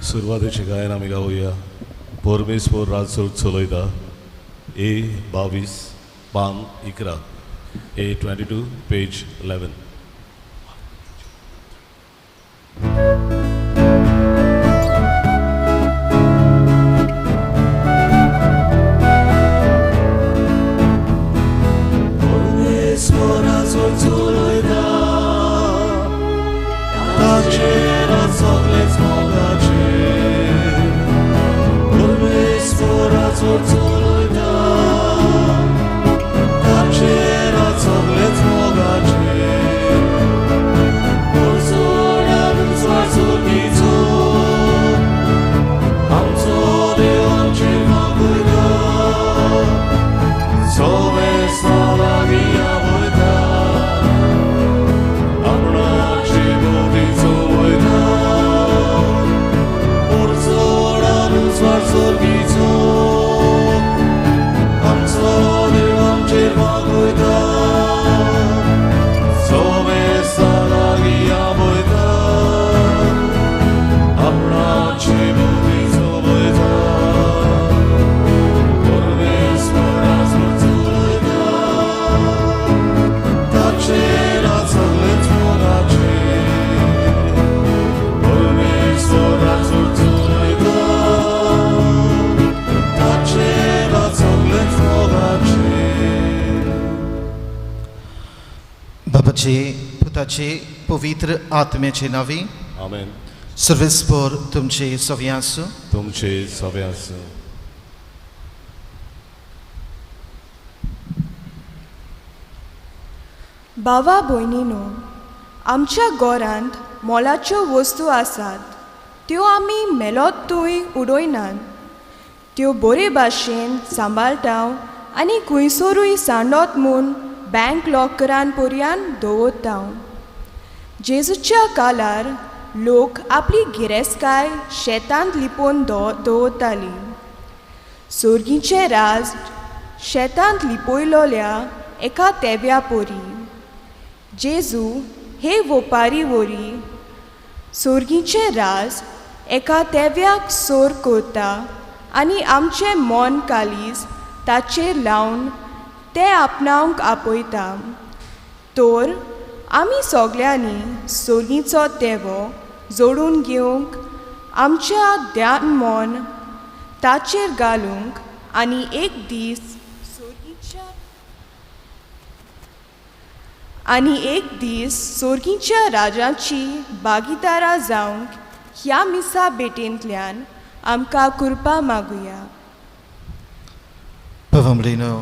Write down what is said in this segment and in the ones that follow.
सुरवातेचें गायन आमी गावया. परमेश्वर राजसोड चलयता. ए 22 पान 11, ए 22 पेज 11. परमेश्वर राजसोड चलयता, ताचेर सगळेच मोगाचेर. परमेश्वर राजसोड चलयता, ताचेर सगळेच मोगाचेर. आमचो देव आमचेर मागयता, सोमेस्ता लागीं आपयता, आपणाचे भोंवती चोवयता. पोरसोडान उजवाड सोर्गीचो, आमचो देव आमचेर मागयता, सोमेस्ता लागीं आपयता, आपणाचे भोंवती चोवयता. परमेश्वर राजवट चलयता, ताचेर सगळेच मोगाचेर. परमेश्वर राजवट चलयता, ताचेर सगळेच मोगाचेर. बाबाचे, पुताचे, पवित्र आत्म्याचे नांवी. आमेन. सर्वेस्पोर तुमचे सवे आसूं. तुमचे सवे आसूं. भावा भयणीनो, आमच्या घरांत मोलाच्यो वस्तू आसात, त्यो आमी मेलोत तूंय उडयनात. त्यो बरे भाशेन सांबाळटा आनी खुंयसरूय सांडत म्हूण बँक लॉकरान पर्यान दवरता. जेजूच्या काळार लोक आपली गिरेस्तकाय शेतांत लिपोवन दवरताली. सोर्गीचें राज शेतांत लिपयलोल्या एका तेव्या पोरी. जेजू हे वोपारी वरी सोर्गीचें राज एका तेव्याक सोर करता आनी आमचें मन कालीज ताचेर लावन तें आपणावंक आपयता. तर आमी सगल्यांनी सोर्गीचो तेवो जोडून घेवंक, आमच्या ध्यान मन ताचेर घालूंक आनी एक दीस सोर्गीच्या आनी एक दीस सोर्गीच्या राजाची भागीदारा जावंक ह्या मिसा भेटेंतल्यान आमकां कृपा मागुया. पवमळीनो,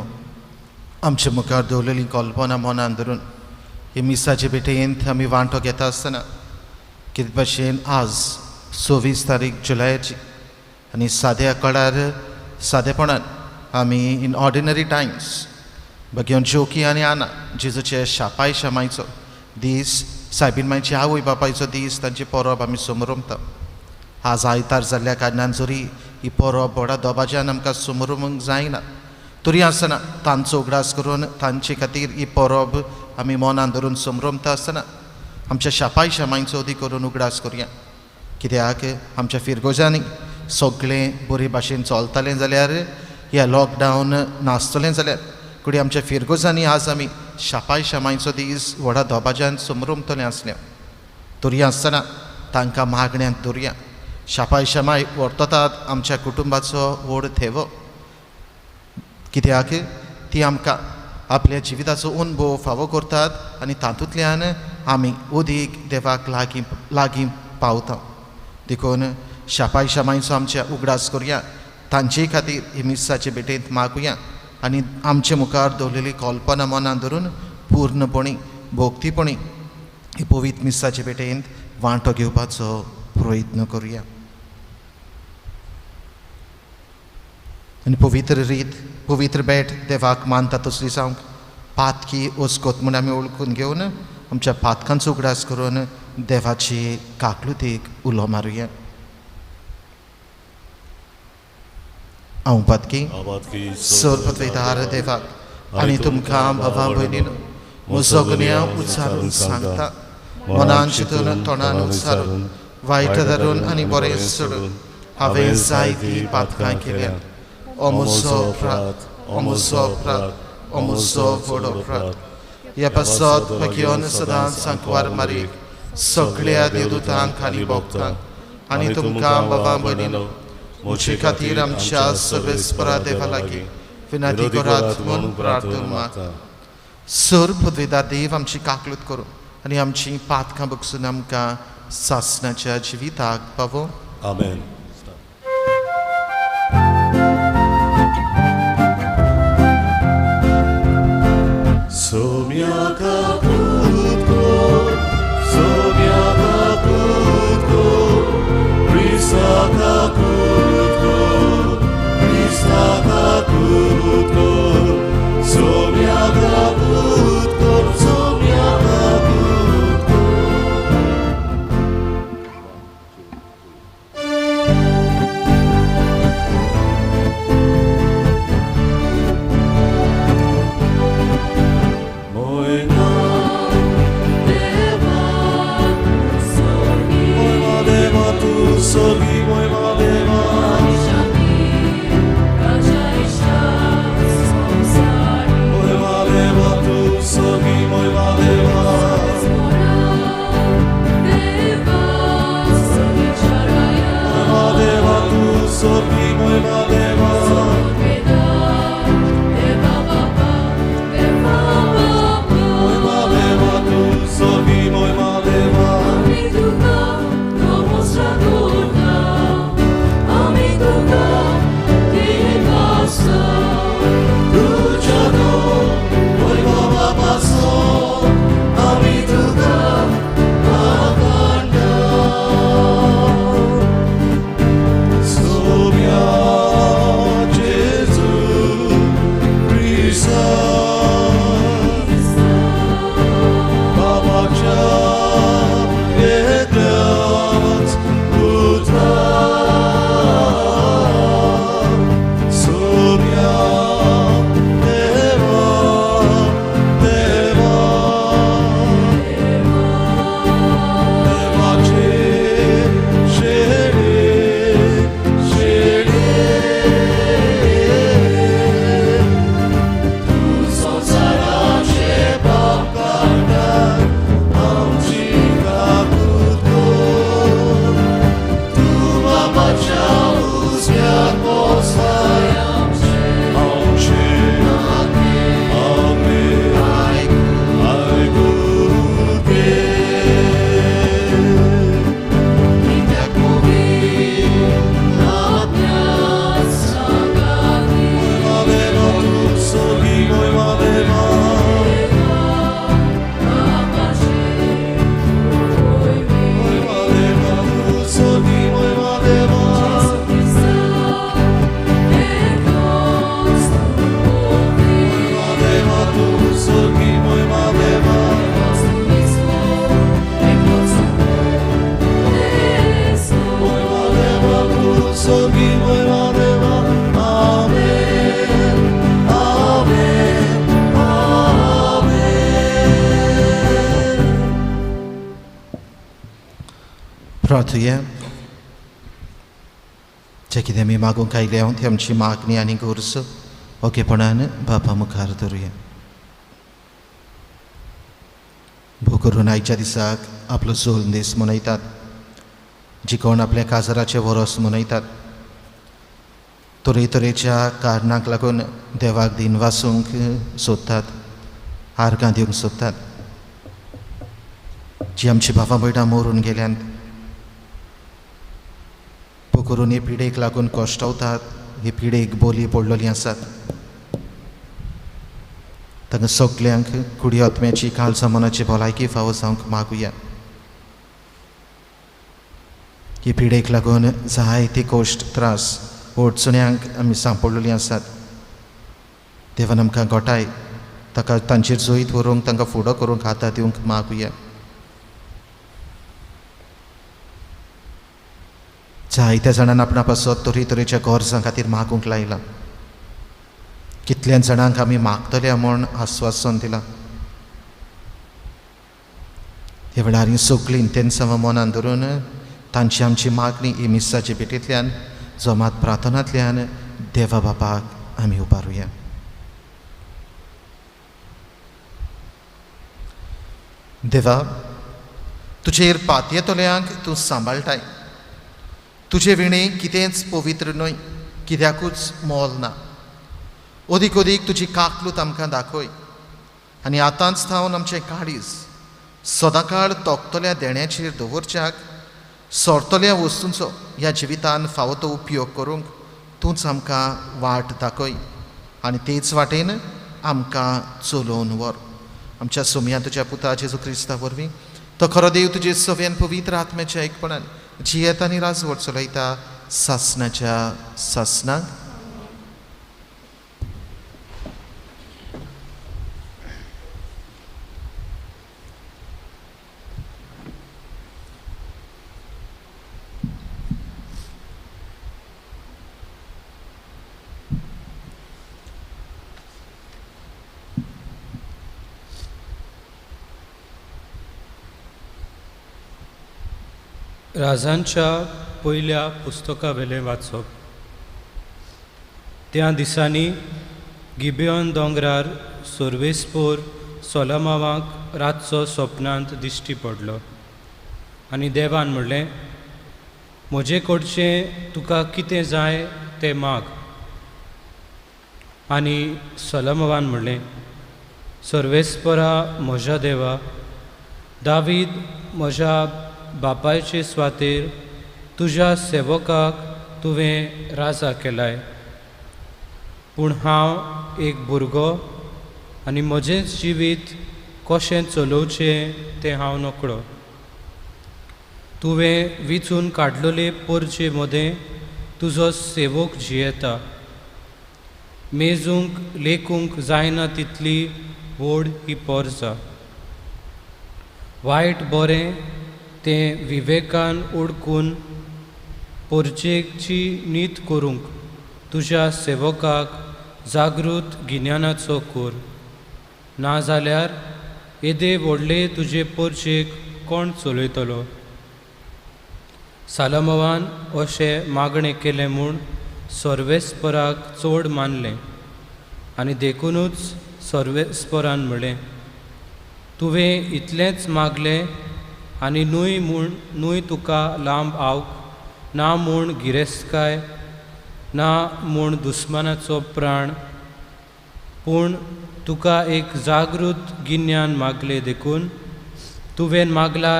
आमच्या मुखार दवरलेली कल्पना मनान धरून हे मिसाचे भेटेंत आमी वांटो घेता आसतना कितें भाशेन आज 26 तारीख जुलयाची आनी साद्या कळार सादेपणान आमी इन ऑर्डिनरी टायम्स बघेवन जोकी आनी आना जेजूचे शापाय शामायचो दीस, सायबीन मायची आवय बापायचो दीस, तांची परब आमी समरमता. आज आयतार जाल्ल्या कारणान जरी ही परब व्हडा दबाज्यान आमकां समरोवंक जायना, तरी आसतना तांचो उगडास करून तांचे खातीर ही परब आमी मनान धरून समरमता आसतना आमच्या शापाय शामांचो अदीक करून उगडास करुया. कित्याक आमच्या फिरगोजांनी सगळें बरे भाशेन चलतालें जाल्यार, ह्या लॉकडावन नासतलें जाल्यार कुडी आमच्या फिरगोजांनी आज आमी शापाय शामांचो दीस व्हडा दबाज्यान समरमतलें आसलें. तरी आसतना तांकां मागण्यांत दवरुया. शापाय शामाय वर्ततात आमच्या कुटुंबाचो व्हड थेवो, कित्याक ती आमकां आपल्या जिविताचो अनुभव फावो करतात आनी तातूंतल्यान आमी अदीक देवाक लागीं लागीं पावता. देखून शापाय शामांचो आमच्या उगडास करुया, तांचे खातीर ही मिसाचे भेटेंत मागुया आनी आमचे मुखार दवरलेली कल्पना मनान धरून पूर्णपणी भोक्तीपणी ही पवित्र मिसाचे भेटेंत वांटो घेवपाचो प्रयत्न करुया. आनी पवित्र रीत पवित्र भेट देवाक मानता तसली जावंक पातकी ओसकोत म्हूण आमी वळखून घेवन आमच्या पातकांचो उगडास करून देवाची काकलुतीक उलो मारुया. हांव पातकी सर्वपत्वेदार देवाक आनी तुमकां भावा भयणीन म्हजो गुन्यांव उच्चारून सांगता, मनान चिंतून तोंडान उच्चारून वायट धरून आनी बरें सोडून हांवें जायतीं पातकां केल्यांत. ओ म्हजो अपराध, ओ म्हजो अपराध, ओ म्हजो व्हड अपराध. ह्या पासत भगयोन सदांच सांकवार मारीक सगळ्या देवदूतांक आनी भक्तांक आनी तुमकां बाबा भयणीनो म्हजे खातीर आमच्या सर्वेस्परा देवा लागीं विनंती करात म्हूण प्रार्थना मागता. सर पदवेदार देव आमची काकलूत करूं आनी आमची पातकां बगसून आमकां सासणाच्या जिविताक पावो. आमेन. प्रार्थुया. जें कितें आमी मागूंक आयल्या ती आमची मागणी आनी गरज ओगेपणान बापा मुखार धरुया. भो करून आयच्या दिसाक आपलो जोल दीस मनयतात, जी कोण आपल्या काजाराचें वरोस मनयतात, तरेतरेच्या कारणांक लागून देवाक दिन वासूंक सोदतात, आर्गां दिवंक सोदतात. जी आमची भावां भयणां मरून गेल्यांत, करून हे पिडेक लागून कश्टवतात, हे पिडेक बोली पडलेली आसात, तांकां सगल्यांक कुडी आत्म्याची काळजा मनाची भलायकी फावो जावंक मागुया. हे पिडेक लागून जायते कश्ट त्रास अडचण्यांक आमी सांपडलेली आसात. देवान आमकां गोठाय ताका तांचेर जैत व्हरूंक, तांकां फुडो करूंक हाता दिवंक मागुया. जायत्या जाणांक आपणा पासत तरेतरेच्या गरजां खातीर मागूंक लायलां. कितल्या जाणांक आमी मागतले म्हूण आस्वासन दिलां. ह्या वेळार ही सगळीं इंतेन्सांवां मनान धरून तांची आमची मागणी ही मिसाचे भेटेंतल्यान जमात प्रार्थनांतल्यान देवा बापाक आमी उबारुया. देवा, तुजेर पातयेतल्यांक तूं सांबाळटाय. तुजे विणें कितेंच पवित्र न्हय, कित्याकूच मोल ना. अदीक अदीक तुजी काकलूत आमकां दाखय आनी आतांच थावन आमचें काळीज सदांकाळ तोखतल्या देण्याचेर दवरच्याक सोरतल्या वस्तूंचो ह्या जिवितान फावो तो उपयोग करूंक तूंच आमकां वाट दाखय आनी तेच वाटेन आमकां चलोवन व्हर. आमच्या सोमया तुज्या पुता जेजू क्रिस्ता वरवीं तो खरो देव तुजे सव्यान पवित्र आत्म्याच्या एकपणान जियेता आनी राजवट चलयता सासनाच्या सासनाक. राजांच्या पयल्या पुस्तकावेलें वाचप. त्या दिसांनी गिबेओन दोंगरार सोर्वेस्पोर सोलोमावाक रातचो सपनांत दिश्टी पडलो आनी देवान म्हणलें, म्हजे कडचें तुका कितें जाय तें माग. आनी सोलोमावान म्हणलें, सर्वेस्परा म्हज्या देवा, दावीद म्हज्या बापायचे स्वातेर तुज्या सेवकाक तुवें राजा केलाय, पूण हांव एक भुरगो आनी म्हजेंच जिवीत कशें चलोवचें तें हांव नकळो. तुवें विचून काडलेले पोरचे मदें तुजो सेवक जियेता, मेजूंक लेखूंक जायना तितली व्हड ही पोरजा. वायट बरें तें विवेकान ओडकून पोरचेची नीत करूंक तुज्या सेवकाक जागृत गिन्यानाचो कोर, नाजाल्यार येदे व्हडले तुजे पोरचेक कोण चलयतलो. सालमवान अशें मागणें केलें म्हूण सर्वेस्पराक चड मानलें आनी देखुनूच सर्वेस्परान म्हणलें, तुवें इतलेंच मागलें आनी न्हय म्हूण न्हय तुका लांब आवक, ना म्हूण गिरेस्तकाय, ना म्हूण दुस्मानाचो प्राण, पूण तुका एक जागृत गिन्यान मागलें देखून तुवें मागला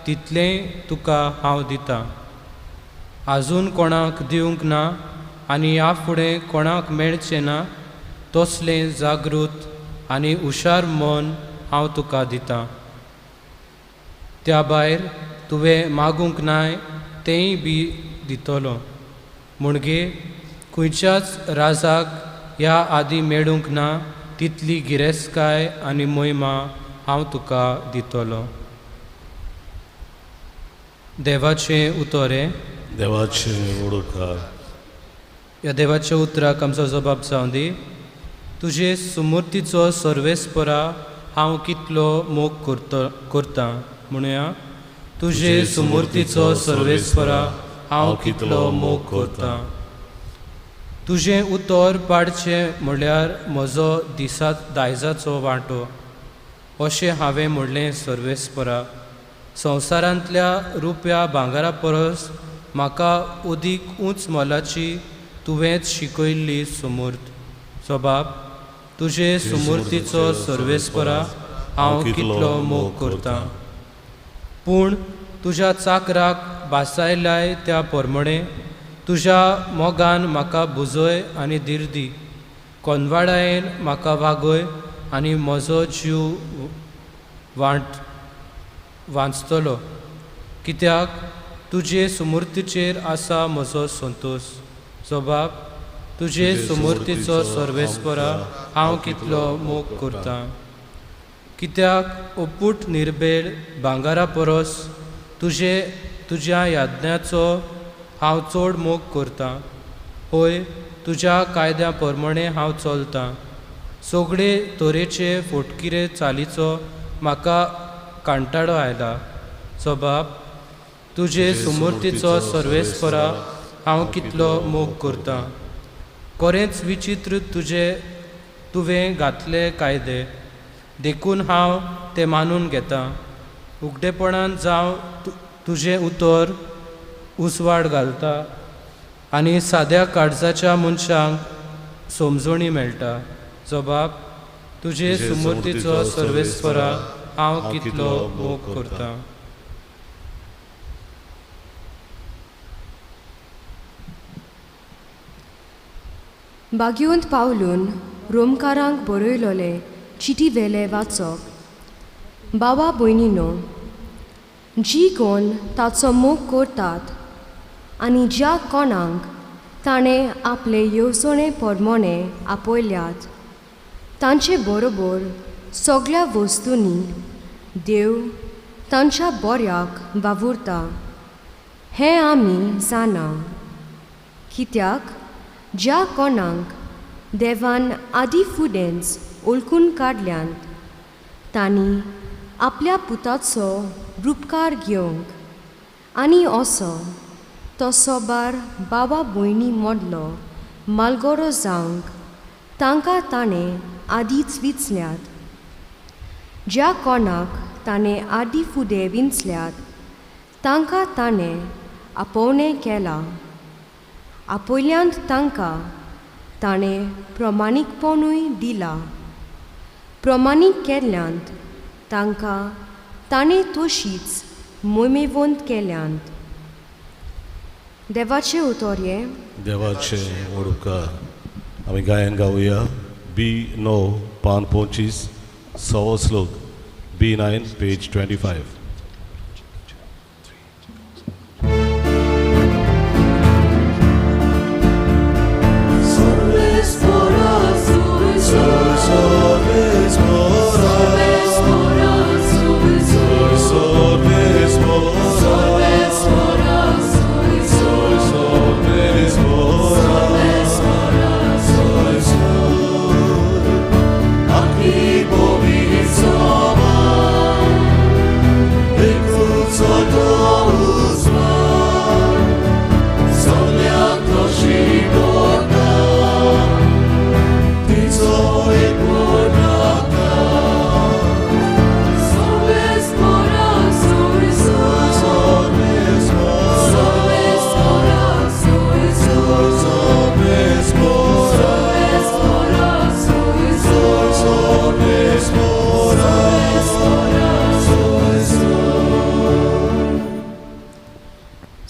तितलेंय तुका हांव दितां. आजून कोणाक दिवंक ना आनी ह्या फुडें कोणाक मेळचें ना तसलें जागृत आनी हुशार मन हांव तुका दितां. त्या भायर तुवें मागूंक नाय तेंय बी दितलो, म्हणगे खंयच्याच राजाक ह्या आदीं मेळूंक ना तितली गिरेस्तकाय आनी मोहिमा हांव तुका दितलो. देवाचें उतर हें. देवाचें उडकार. ह्या देवाच्या उतराक आमचो जबाब जावं दी. तुजे सुमूर्तीचो सर्वेस्परा हांव कितलो मोग करता म्हणुया. तुजे सुमूर्तीचो सर्वेस्परा हांव कितलो मोग करता. तुजें उतर पाडचें म्हळ्यार म्हजो दिसा दायजाचो वांटो अशें हांवें म्हणलें सर्वेस्परा. संवसारांतल्या रुप्या भांगरा परस म्हाका अदीक उंच मोलाची तुवेंच शिकयल्ली सुमूर्त. सबाब, तुजे सुमूर्तीचो सर्वेस्परा हांव कितलो मोग करता. पूण तुज्या चाकराक बासायलाय त्या परमणें तुज्या मोगान म्हाका बुजय आनी धीर दी. कोनवाडायेन म्हाका वागय आनी म्हजो जीव वांचतलो, कित्याक तुजे सुमूर्तीचेर आसा म्हजो संतोश. जबाब, तुजे सुमूर्तीचो सर्वेस्परा हांव कितलो मोग करता. कित्याक अपूट निर्बेळ भांगरा परस तुजे तुज्या याज्ञाचो हांव चड मोग करता. हय, तुज्या कायद्या प्रमाणें हांव चलतां. सगळे तरेचे फोटकिरे चालीचो म्हाका कांटाळो आयला. सबाब, तुजे सुमूर्तीचो सर्वेस्परा हांव कितलो मोग करतां. कोरेंच विचित्र तुजे तुवें घातले कायदे, देखून हांव ते मानून घेतां. उगडेपणान जावं तुजें उतर उजवाड घालता आनी साद्या काळजाच्या मनशांक समजणी मेळटा. जबाब, तुजे सुमूर्तीचो सर्वेस्परा हांव कितलो मोग करतां. बागयोंत पावलून रोमकारांक बरयलोले चिटी वेले वाचप. बाबा भयणीनो, जी कोण ताचो मोग करतात आनी ज्या कोणाक ताणें आपले येवजणे प्रमाणे आपयल्यात तांचे बरोबर सगळ्या वस्तूंनी देव तांच्या बऱ्याक वावुरता हें आमी जाणा. कित्याक ज्या कोणाक देवान आदी फुडेंच ओळखून काडल्यात तांणी आपल्या पुताचो रुपकार घेवंक आनी असो तो सोबार बाबा भयणी मोडलो मालगोरो जावंक तांकां ताणें आदींच विंचल्यात. ज्या कोणाक ताणें आदीं फुडें विंचल्यात तांकां ताणें आपोवणें केलां. आपयल्यांत तांकां ताणें प्रमाणीकपणूय दिलां. प्रमाणीक केल्ल्यांत तांकां ताणें तशीच मोमेवंत केल्यांत. देवाचें उतर हें. देवाचें उपकार. आमी गायन गावया बी 9 पान 25 सवो श्लोक, बी 9 पेज 25.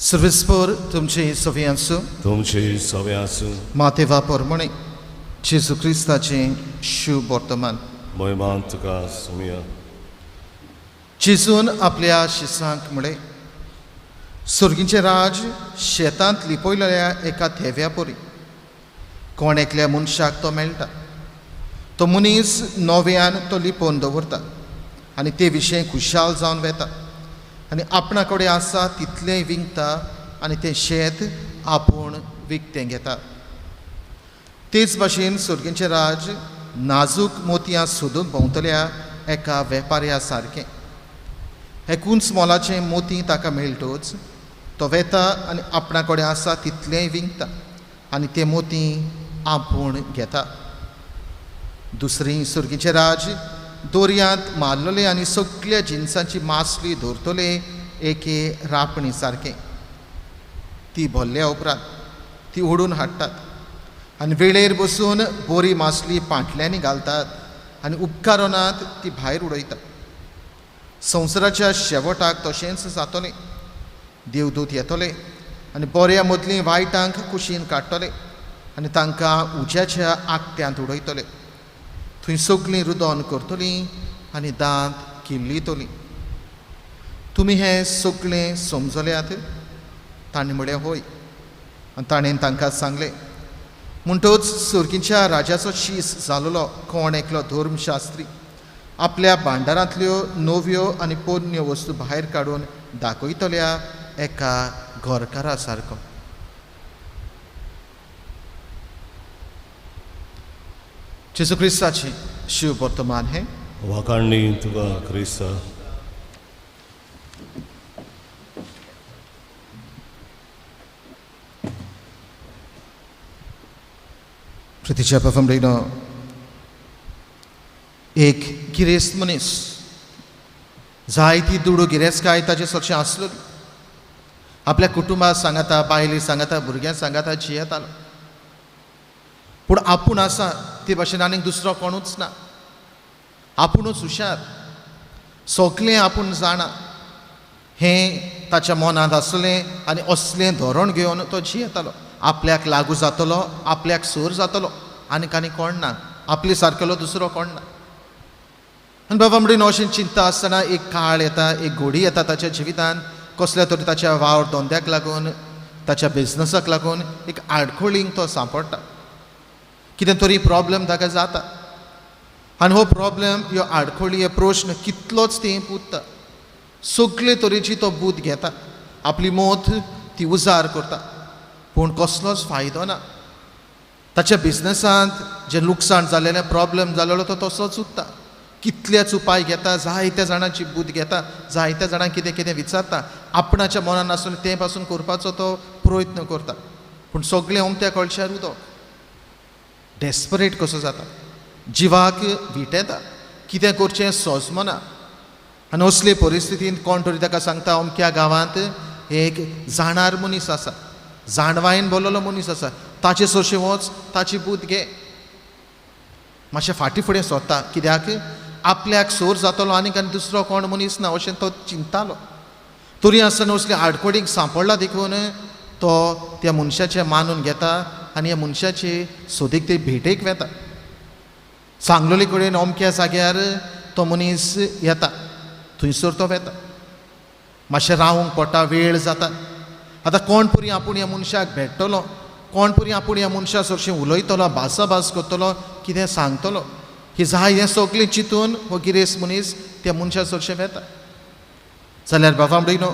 सर्वेस्पर तुमचे सवे आसूं, तुमचे सवे आसूं. मातेवा परमणे जेजू क्रिस्ताचें शुभ वर्तमान. महिमान तुका सुमया. जेजून आपल्या शिसांक म्हळें, सुर्गीचें राज शेतांत लिपयलेल्या एका थेव्या परी. कोण एकल्या मनशाक तो मेळटा, तो मनीस नव्यान तो लिपोवन दवरता आनी ते विशय खुशाल जावन वेता आनी आपणा कडेन आसा तितलें विकता आनी तें शेत आपूण विकतें घेता. तेच भाशेन सुर्गीचें राज नाजूक मोतयां सोदूंक भोंवतल्या एका वेपाऱ्या सारकें. एकूच मोलाचें मोती ताका मेळटोच तो वेता आनी आपणा कडेन आसा तितलेंय विकता आनी तें मोती आपूण घेता. दुसरी सुर्गीचें राज दोरयांत मारलेले आनी सगल्या जिनसांची मासली धरतले एके रापणी सारकें. ती भरल्या उपरांत ती ओडून हाडटात आनी वेळेर बसून बोरी मासली पांटल्यांनी घालतात आनी उपकारनात ती भायर उडयतात. संवसाराच्या शेवटाक तशेंच जातलें. देवदूत येतले आनी बऱ्या मदलीं वायटांक कुशीन काडटले आनी तांकां उज्याच्या आकट्यांत उडयतले. थंय सगळीं रुदन करतलीं आनी दांत किल्लितलीं. तुमी हें सगळें समजल्यात? ताणें म्हळें होय. आनी ताणें तांकां सांगलें, म्हणटच सुर्गीच्या राजाचो शीस जालोलो कोण एकलो धर्मशास्त्री आपल्या भांडारांतल्यो नव्यो आनी पोरण्यो वस्तू भायर काडून दाखयतल्या एका घरकारा सारको. जेजू क्रिस्ताचें शिव वर्तमान हें. वाखाणणी तुका क्रिस्ता. प्रितीच्या बाबा भयणीनो, एक गिरेस्त मनीस, जायती दुडू गिरेस्तकाय ताचे सरशें आसलो, आपल्या कुटुंबा सांगाता, बायले सांगाता, भुरग्यां सांगाता जियेतालो. पूण आपूण आसा ते भाशेन आनीक दुसरो कोणूच ना, आपुणूच हुशार, सगलें आपूण जाणा हें ताच्या मनांत आसलें आनी असलें धोरण घेवन तो जियेतालो. आपल्याक लागू जातलो, आपल्याक सूर जातलो, आनीक आनी कोण ना, आपले सारकेलो दुसरो कोण ना. आनी बाबा म्हणून अशें चिंता आसतना एक काळ येता, एक घोडी येता ताच्या जिवितान, कसल्या तरी ताच्या वावर धंद्याक लागून, ताच्या बिजनसाक लागून एक आडखळींक तो सांपडटा, कितें तरी प्रॉब्लम ताका जाता. आनी हो प्रॉब्लम, ह्यो आडखळी, हे प्रश्न कितलोच तेंप उरता, सगळे तरेची तो बूद घेता, आपली मोत ती उजार करता, पूण कसलोच फायदो ना. ताच्या बिजनसांत जें लुकसाण जालेलें, प्रॉब्लम जालेलो तो तसोच उरता. कितलेच उपाय घेता, जायत्या जाणांची बूद घेता, जायत्या जाणांक कितें कितें विचारता, आपणाच्या मनान आसून तें पासून करपाचो तो प्रयत्न करता, पूण सगळें अमत्या कळशार उदक. डेस्परेट कसो जाता, जिवाक विटेता, कितें करचें सोजमना. आनी असले परिस्थितींत कोण तरी ताका सांगता, अमक्या गांवांत एक जाणार मनीस आसा, जाणवायेन बोल्लोलो मनीस आसा, ताचे सरशें वच, ताची बूद घे. मातशें फाटीं फुडें सोदता, कित्याक आपल्याक सोर जातलो आनीक आनी दुसरो कोण मनीस ना अशें तो चिंतालो. तरी आसतना असले आडखळीक सांपडला देखून तो त्या मनशाचें मानून घेता आनी ह्या मनशाची सोदीक ते भेटेक वेता. सांगलोले कडेन अमक्या जाग्यार तो मनीस येता, थंयसर तो वेता, मातशें रावंक पडटा, वेळ जाता. आतां कोण पुरी आपूण ह्या मनशाक भेट्टलो, कोण पुरी आपूण ह्या मनशा सरशीं उलयतलो, भासाभास करतलो, कितें सांगतलो, ही जाय हें सगळें चिंतून हो गिरेस्त मनीस त्या मनशा सरशें वेता. जाल्यार बाबा भयणो,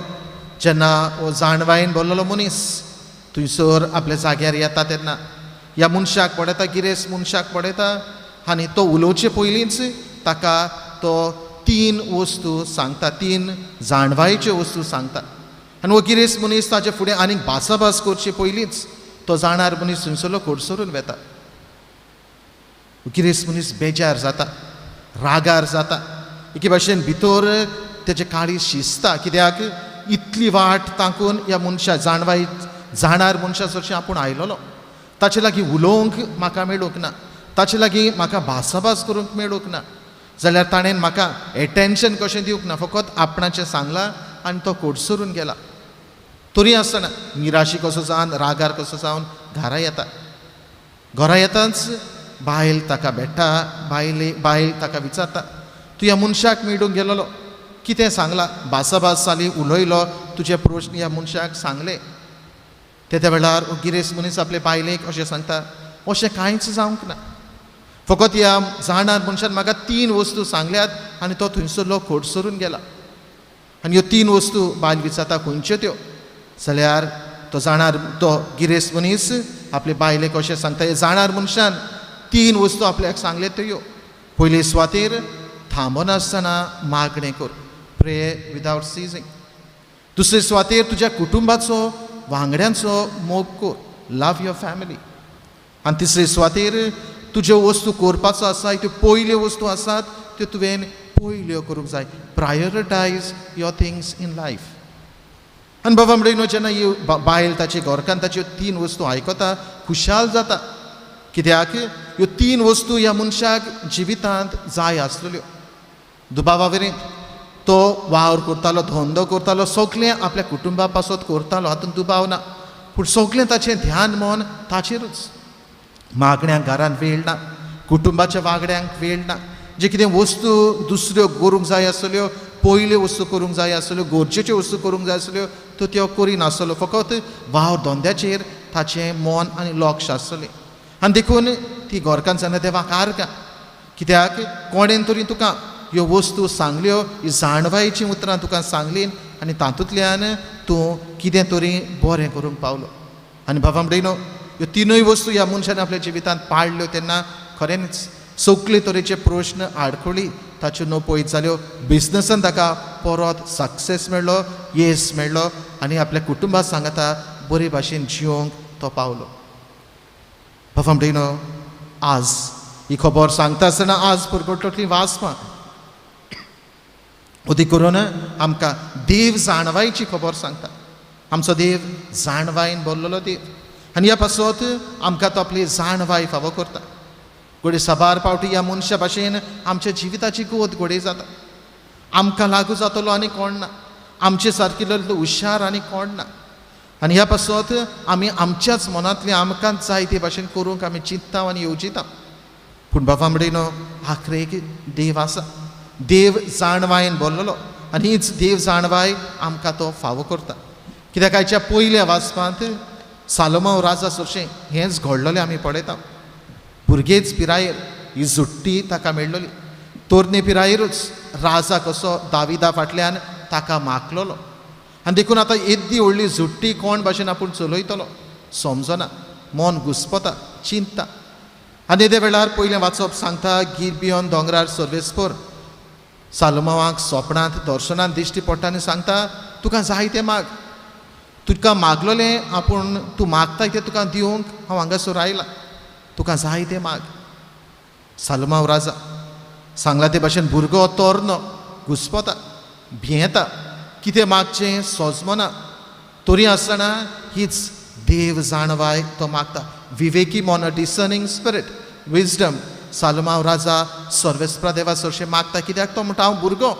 जेन्ना हो जाणवायेन भरलेलो मनीस थंयसर आपल्या जाग्यार येता तेन्ना ह्या मनशाक पळयता, गिरेस्त मनशाक पळयता आनी तो उलोवचे पयलींच ताका तो तीन वस्तू सांगता, तीन जाणवायेच्यो वस्तू सांगता. आनी हो गिरेस्त मनीस ताचे फुडें आनीक भासाभास करचे पयलींच तो जाणार मनीस थंयसरलो कडसरून वेता. गिरेस्त मनीस बेजार जाता, रागार जाता, एके भाशेन भितर तेजे काळीज शिजता, कित्याक इतली वाट ताकून ह्या मनशा जाणवाय जाणार मनशा सरशीं आपूण आयलोलो, ताचे लागीं उलोवंक म्हाका मेळूंक ना, ताचे लागीं म्हाका भासाभास करूंक मेळूंक ना, जाल्यार ताणें म्हाका एटेन्शन कशें दिवंक ना, फकत आपणाचें सांगलां आनी तो कोडसरून गेला. तरी आसतना निराशी कसो जावन, रागार कसो जावन घरा येता. घरा येताच बायल ताका भेट्टा, बायल ताका विचारता, तूं ह्या मनशाक मेळूंक गेलोलो, कितें सांगलां, भासाभास जाली, उलयलो, तुजे प्रश्न ह्या मनशाक सांगले. तेद्या वेळार गिरेस्त मनीस आपले बायलेक अशें सांगता, अशें कांयच जावंक ना, फकत ह्या जाणार मनशान म्हाका तीन वस्तू सांगल्यात आनी तो थंयसरलो खोडसरून गेला. आनी ह्यो तीन वस्तू बायल विचारता, खंयच्यो त्यो? जाल्यार तो जाणार तो गिरेस्त मनीस आपले बायलेक अशें सांगता, ह्या जाणार मनशान तीन वस्तू आपल्याक सांगले त्यो ह्यो. पयले सुवातेर थांबनासतना मागणें कर, प्रे विदावट सिजींग. दुसरे सुवातेर तुज्या कुटुंबाचो वांगड्यांचो मोग कर, लव your family. आनी तिसरे सुवातेर तुज्यो वस्तू करपाचो आसा त्यो पयल्यो वस्तू आसात त्यो तुवें पयल्यो करूंक जाय, prioritise your things in life. आनी बाबा म्हणून जेन्ना ही बायल ताची घरकान्न ताच्यो तीन वस्तू आयकता, खुशाल जाता, कित्याक ह्यो तीन वस्तू ह्या मनशाक जिवितांत जाय आसलेल्यो. दुबावा वरी तो वावर करतालो, धंदो करतालो, सगळें आपल्या कुटुंबा पासत करतालो, हातूंत दुबाव ना, पूण सगळें ताचें ध्यान मन ताचेरूच. मागण्यांक घरांत वेळ ना, कुटुंबाच्या वागड्यांक वेळ ना, जे कितें वस्तू दुसऱ्यो करूंक जाय आसल्यो, पयल्यो वस्तू करूंक जाय आसल्यो, गरजेच्यो वस्तू करूंक जाय आसल्यो, त्यो त्यो करिनासलो, फकत वावर धंद्याचेर ताचें मन आनी लक्ष आसलें. आनी देखून ती घरकान्न सांगता, देवाक आर्गां, कित्याक कोणेन तरी तुका ह्यो वस्तू सांगल्यो, ही जाणवायेचीं उतरां तुका सांगलीं आनी तातूंतल्यान तूं कितें तरी बरें करूंक पावलो. आनी बाबा म्हणलो, ह्यो तिनूय वस्तू ह्या मनशान आपल्या जिवितांत पाळ्ळ्यो तेन्ना खऱ्यांनीच सगळे तरेचे प्रश्न आडखळी ताच्यो न्हू पयस जाल्यो, बिजनसान ताका परत सक्सेस मेळ्ळो, येस मेळ्ळो आनी आपल्या कुटुंबा सांगाता बरे भाशेन जियोंक तो पावलो. बाबा म्हणलो, आज ही खबर सांगता आसतना आज पुरगटली वाचपां अदीक करून आमकां देव जाणवायची खबर सांगता. आमचो देव जाणवायन भरलेलो देव आनी ह्या पासत आमकां तो आपली जाणवाय फावो करता. घडये साबार पावटी ह्या मनशा भाशेन आमच्या जिविताची गोत घडये जाता. आमकां लागू जातलो आनी कोण ना, आमचे सारकिल्लो हुशार आनी कोण ना. आनी ह्या पासत आमी आमच्याच मनांतलें आमकांच जाय ते भाशेन करूंक आमी चिंत्ता आनी येवजिता. पूण बाबा म्हणिनो आखरेक देव आसा, देव जाणवायन भरलेलो आनी हीच देव जाणवाय आमकां तो फावो करता. कित्याक आयच्या पयल्या वाचपांत सालोमांव राजा सोरशें हेंच घडलेलें आमी पळयता. भुरगेच पिरायेर ही जुट्टी ताका मेळ्ळली, तरणे पिरायेरूच राजा कसो दाविदा फाटल्यान ताका मागलेलो आनी देखून आतां येद्दी व्हडली जुट्टी कोण भाशेन आपूण चलयतलो समजना, मन घुस्पता, चिंतता. आनी येदे वेळार पयलें वाचप सांगता गिरबियोन दोंगरार सर्वेस्पर सालोमांवाक सोपणांत दर्शनांत दिश्टी पडटा आनी सांगता तुका जाय तें माग, तुका मागलोलें आपूण तूं मागता तें तुका दिवंक हांव हांगासर आयलां, तुका जाय तें माग. सालोमांव राजा सांगला ते भाशेन भुरगो तरनो घुस्पता, भियेता, कितें मागचें सोजमना, तरी आसतना हीच देव जाणवाय तो मागता. विवेकी मन, डिसर्निंग स्पिरीट, विजडम सालोमांव राजा सर्वेस्परा देवा सरशें मागता. कित्याक तो म्हणटा हांव भुरगो,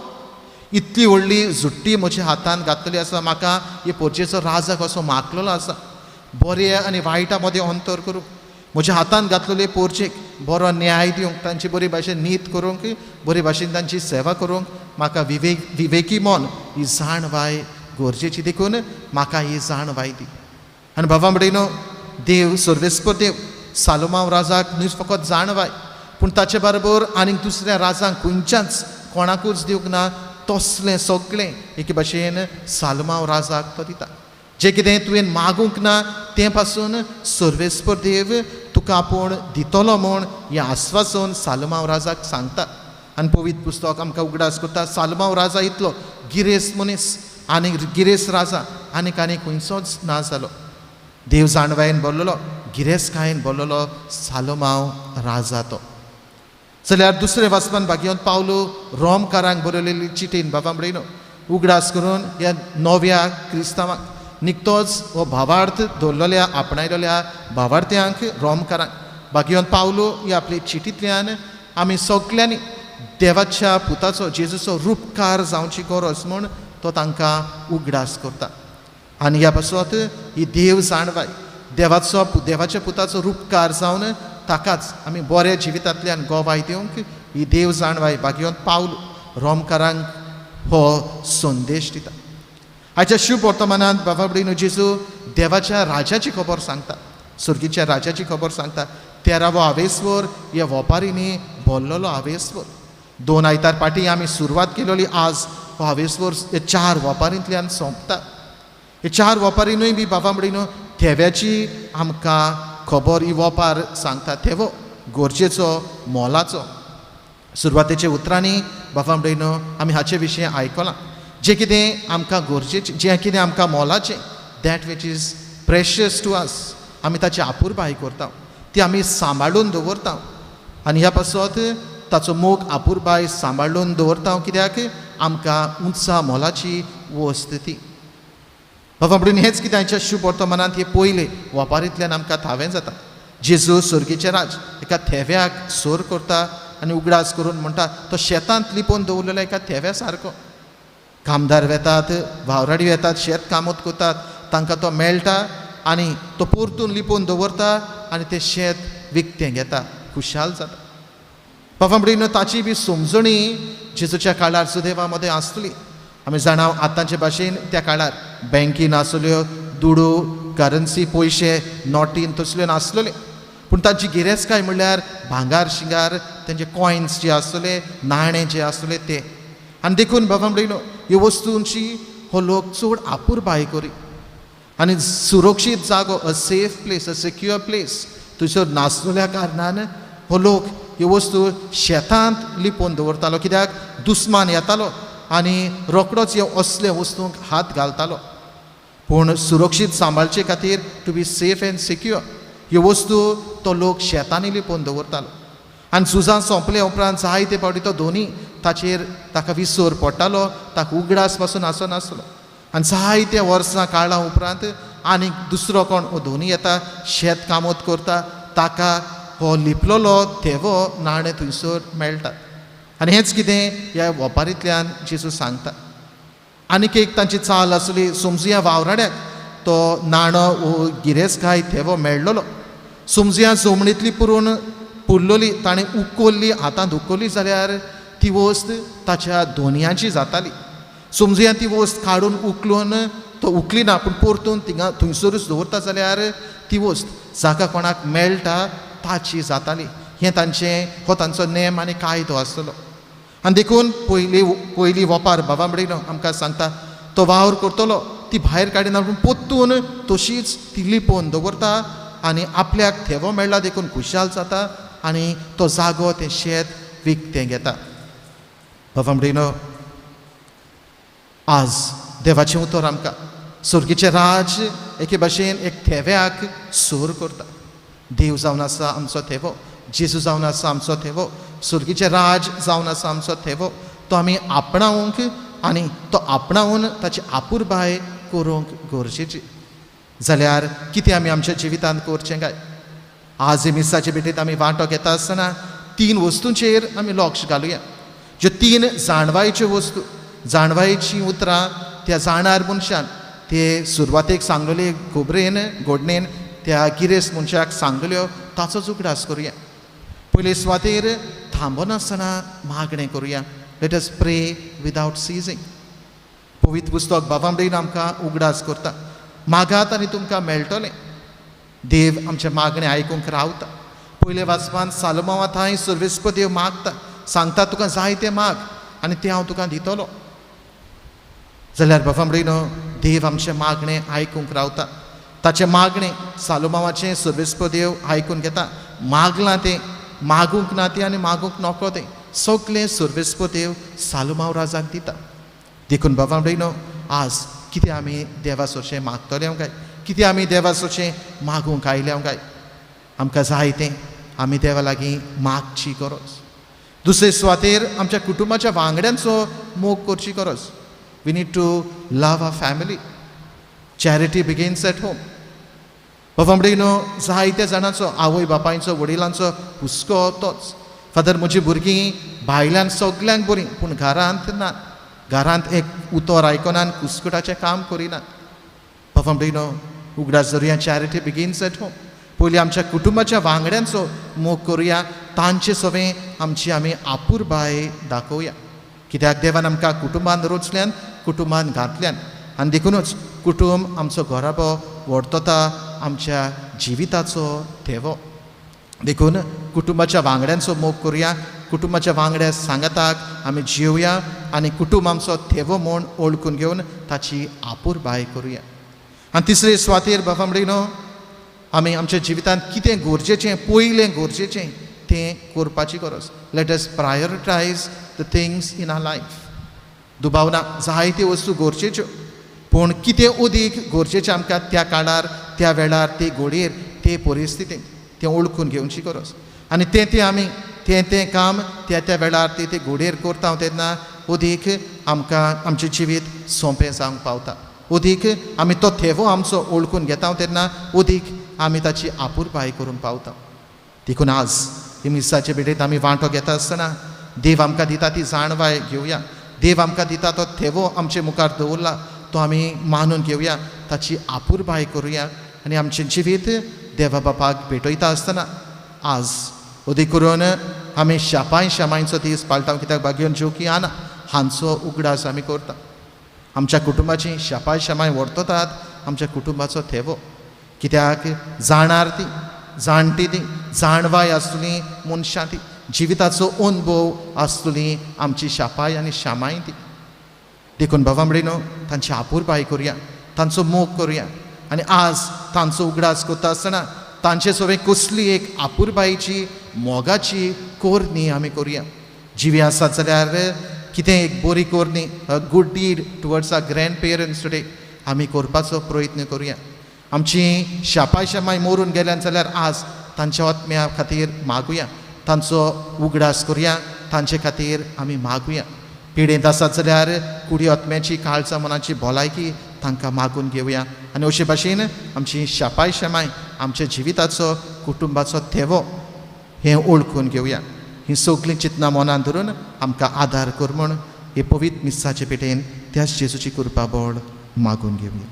इतली व्हडली जुट्टी म्हज्या हातान घातलेली आसा, म्हाका हे पोरचेचो राजा कसो मागलेलो आसा, बरें आनी वायटा मदें अंतर करूंक, म्हज्या हातान घातलेले पोरचेक बरो न्याय दिवंक, तांची बरी भाशेन नीत करूंक, बरी भाशेन तांची सेवा करूंक म्हाका विवेकी मन ही जाणवाय गरजेची, देखून म्हाका ही जाणवाय दी. आनी बाबा म्हणिनो देव सर्वेस्पर देव सालोमांव राजाक न्हय फकत जाणवाय पूण ताचे बरोबर आनीक दुसऱ्या राजांक खंयच्याच कोणाकूच दिवंक ना तसलें सगळें एके भाशेन सालोमांव राजाक तो दिता. जें कितें तुवें मागूंक ना तें पासून सर्वेस्पर देव तुका आपूण दितलो म्हूण हें आस्वासन सालोमांव राजाक सांगता. आनी पवित्र पुस्तक आमकां उगडास करता सालोमांव राजा इतलो गिरेस्त मनीस आनी गिरेस्त राजा आनीक आनी खंयचोच ना जालो. देव जाणवायेन भरलेलो, गिरेस्तकायेन भरलेलो सालोमांव राजा तो. जाल्यार दुसरें वाचपान भाग्यवंत पावलो रोमकारांक बरयलेली चिटीन बाबा म्हणिनो उगडास करून ह्या नव्या क्रिस्तांवाक निकतोच हो भावार्थ दवरलेल्या आपणायलेल्या भावार्थ्यांक रोमकारांक भाग्यवंत पावलो ह्या आपले चिटींतल्यान आमी सगल्यांनी देवाच्या पुताचो जेजूचो रुपकार जावची गरज म्हूण तो तांकां उगडास करता. आनी ह्या पासत ही देव जाणवाय देवाचो देवाच्या पुताचो रुपकार जावन ताकाच आमी बऱ्या जिवितांतल्यान गोवाय दिवंक ही देव जाणवाय भाग्यवंत पावल रोमकारांक हो संदेश दिता. आयच्या शुभ वर्तमानांत बाबा भयणीनो जेजू देवाच्या राजाची खबर सांगता, सर्गीच्या राजाची खबर सांगता. तेरावो आवेस्वर ह्या वोपारींनी भरलेलो आवेस्वर. 2 आयतार पाटी आमी सुरवात केलेली, आज हो आवेस्वर हे 4 वोपारींतल्यान सोंपता. हे 4 वोपारीनूय बी बाबा भयणीनो थेव्याची आमकां खबर ही वोपार सांगता. थेवो गरजेचो, मोलाचो. सुरवातेच्या उतरांनी बाबा भयणीनो आमी हाचे विशयी आयकलां. जें कितें आमकां गरजेचें, जें कितें आमकां मोलाचें, that which is precious to us, आमी ताची आपुरबाय करता, ती आमी सांबाळून दवरता. आनी ह्या पासत ताचो मोग आपुरबाय सांबाळून दवरता कित्याक आमकां उंचा मोलाची वस्त ती. बाबा म्हणून हेंच कितें आयच्या शुभ वर्तमानांत हे पयले वपारींतल्यान आमकां थावें जाता. जेजू सर्गीचें राज एका थेव्याक सोर करता आनी उगडास करून म्हणटा तो शेतांत लिपोवन दवरलेलो एका थेव्या सारको. कामदार वेतात, वावराडी वेतात, शेत कामत करतात, तांकां तो मेळटा आनी तो परतून लिपोवन दवरता आनी तें शेत विकतें घेता, खुशाल जाता. बाबा म्हणून ताची बी समजणी जेजूच्या काळार सुदेवा मदें आसली. आमी जाणा आतांचे भाशेन त्या काळार बँकी नासल्यो, दुडू, करन्सी, पयशे, नोटीन तसल्यो नासलेल्यो. पूण तांची गिरेस्तकाय म्हणल्यार भांगार शिंगार, तेंचे कॉयन्स जे आसतले, नाणे जे आसतले ते. आनी देखून बाबा म्हणलो ह्यो वस्तूंची हो लोक चड आपुरबाय करी आनी सुरक्षीत जागो, a safe place, a secure place थंयसर नासलेल्या कारणान हो लोक ह्यो वस्तू शेतांत लिपोवन दवरतालो कित्याक दुस्मान येतालो आनी रोकडोच ह्यो असल्या वस्तूंक हात घालतालो. पूण सुरक्षीत सांबाळचे खातीर, to be safe and secure, ह्यो वस्तू तो लोक शेतांनी लिपोवन दवरतालो आनी झुजां सोंपले उपरांत जायते फावटी तो धोनी ताचेर ताका विसर पडटालो, ताका उगडास पासून आसनासलो. आनी जायते वर्सां काळा उपरांत आनीक दुसरो कोण हो धोनी येता, शेत कामत करता, ताका हो लिपलेलो थेवो नाणें थंयसर मेळटा. आनी हेंच कितें ह्या वपारींतल्यान जेजू सांगता. आनीक एक तांची चाल आसली, समजुया वावराड्याक तो नाणो वो गिरेस्तकाय थेवो मेळ्ळलो, समजुया जमणींतली पुरून पुरलोली ताणें उखल्ली, हातांत उखल्ली जाल्यार ती वस्त ताच्या दोनयांची जाताली. समजुया ती वस्त काडून उखलून तो उखलिना पूण परतून थिंगा थंयसरूच दवरता जाल्यार ती वस्त जाका कोणाक मेळटा ताची जाताली. हें तांचें, हो तांचो नेम आनी कायदो आसतलो. आनी देखून पयली पयली वपार बाबा म्हणिल्लो आमकां सांगता, तो वावर करतलो ती भायर काडिना पूण परतून तशीच ती लिपोवन दवरता आनी आपल्याक थेवो मेळ्ळा देखून खुशाल जाता आनी तो जागो तें शेत विकतें घेता. बाबा म्हणिल्लो आज देवाचें उतर आमकां सुर्गीचें राज एके भाशेन एक थेव्याक सूर करता. देव जावन आसा आमचो थेवो, जेजू जावन आसा आमचो थेवो, सुर्गीचें राज जावन आसा आमचो थेवो. तो आमी आपणावंक आनी तो आपणावन ताची आपुरबाय करूंक गरजेची. जाल्यार कितें आमी आमच्या जिवितांत करचें काय? आज मिसाचे भेटेंत आमी वांटो घेता आसतना तीन वस्तूंचेर आमी लक्ष घालुया. ज्यो तीन जाणवायच्यो वस्तू, जाणवायचीं उतरां त्या जाणार मनशान ते सुरवातेक सांगलेले गोबरेन गोडणेन त्या गिरेस्त मनशाक सांगलेल्यो ताचोच उगडास करुया. पयले सुवातेर थांबनासतना मागणें करुया. Let us pray without ceasing. पवित्र पुस्तक बाबा आमकां उगडास करता, मागात आनी तुमकां मेळटलें. देव आमचें मागणें आयकूंक रावता. पयले वाचपान सालोमांवा थंय सर्वेस्प देव मागता, सांगता तुका जाय तें माग आनी तें हांव तुका दितलो. जाल्यार बाबा म्हणिल्लो देव आमचें मागणें आयकूंक रावता. ताचें मागणें सालोमांवाचें सर्वेस्प देव आयकून घेता. मागलां तें, मागूंक ना तें आनी मागूंक नको तें सगलें सर्वेस्प देव सालोमांव राजाक दिता. देखून बाबा म्हणिल्लो आज कितें आमी देवा सोरशें मागतले काय? कितें आमी देवा सोरशें मागूंक आयल्या काय? आमकां जाय तें आमी देवा लागीं मागची गरज. दुसरे सुवातेर आमच्या कुटुंबाच्या वांगड्यांचो मोग करची गरज. We need to love our family. Charity begins at home. बाबा म्हणिल्लो जायत्या जाणांचो, आवय बापायचो, वडिलांचो हुस्को तोच. फादर म्हजी भुरगीं भायल्यान सगल्यांक बरीं पूण घरांत ना, घरांत एक उतर आयकनान, कुस्कुटाचें काम करिनात. बाबा म्हणिल्लो उगडास धरुया, चॅरिटी बिगिन्स एट होम. पयलीं आमच्या कुटुंबाच्या वांगड्यांचो मोग करुया, तांचे सवें आमची आमी आपुरबाय दाखोवया. कित्याक देवान आमकां कुटुंबान रचल्यान, कुटुंबान घातल्यान आनी देखुनूच कुटुंब आमचो घराबो वर्तता आमच्या जिविताचो थेवो. देखून कुटुंबाच्या वांगड्यांचो मोग करुया, कुटुंबाच्या वांगड्या सांगाताक आमी जिवया आनी कुटुंब आमचो थेवो म्हूण वळखून घेवन ताची आपुरबाय करुया. आनी तिसरे सुवातेर बाबा म्हणिल्लो आमी आमच्या जिवितांत कितें गरजेचें, पयलें गरजेचें तें करपाची गरज. Let us prioritise the things in our life. दुबाव ना जायत्यो वस्तू गरजेच्यो पूण कितें अदीक गरजेचें आमकां त्या काळार, त्या वेळार, ते घोडयेर, ते परिस्थितींत तें वळखून घेवची गरज. आनी तें तें आमी तें तें काम त्या त्या वेळार ते ते घोडयेर करता तेन्ना अदीक आमकां आमचें जिवीत सोंपें जावंक पावता. अदीक आमी तो थेवो आमचो वळखून घेता तेन्ना अदीक आमी ताची आपुरबाय करूंक पावता. देखून आज ही मिसाचे भेटेंत आमी वांटो घेता आसतना देव आमकां दिता ती जाणवाय घेवया. देव आमकां दिता तो थेवो आमचे मुखार दवरला तो आमी मानून घेवया, ताची आपुरबाय करुया आनी आमचें जिवीत देवा बापाक भेटयता आसतना आज अदीक करून आमी शापाय शामांयचो दीस पाळटा. कित्याक बागयोन जोकी आना हांचो उगडास आमी करता. आमच्या कुटुंबाची शापाय शामाय वर्ततात आमच्या कुटुंबाचो थेवो. कित्याक जाणार ती, जाणटी ती, जाणवाय आसतली मनशां ती, जिविताचो अनुभव आसतली आमची शापाय आनी शामाय ती. देखून बाबा म्हणिल्लो तांची आपुरबाय करुया, तांचो मोग करुया आनी आज तांचो उगडास करता आसतना तांचे सवें कसली एक आपुरबायेची, मोगाची कोरणी आमी करुया. जिवी आसात जाल्यार कितें एक बरी कोरणी, a good deed towards our grandparents today आमी करपाचो प्रयत्न करुया. आमची शापाय शेमाय मोरून गेल्यान जाल्यार आज तांच्या आत्म्या खातीर मागुया, तांचो उगडास करुया, तांचे खातीर आमी मागुया. पिडेंत आसात जाल्यार कुडी आत्म्याची काळजा मनाची भलायकी तांकां मागून घेवया. आनी अशे भाशेन आमची शापाय शेमाय आमच्या जिविताचो कुटुंबाचो थेवो हें ओळखून घेवया. ही सगळीं चिंतनां मनान धरून आमकां आदार कर म्हूण हे पवित्र मिसाचे पेटेन त्याच जेजूची कृपा बळ मागून घेवया.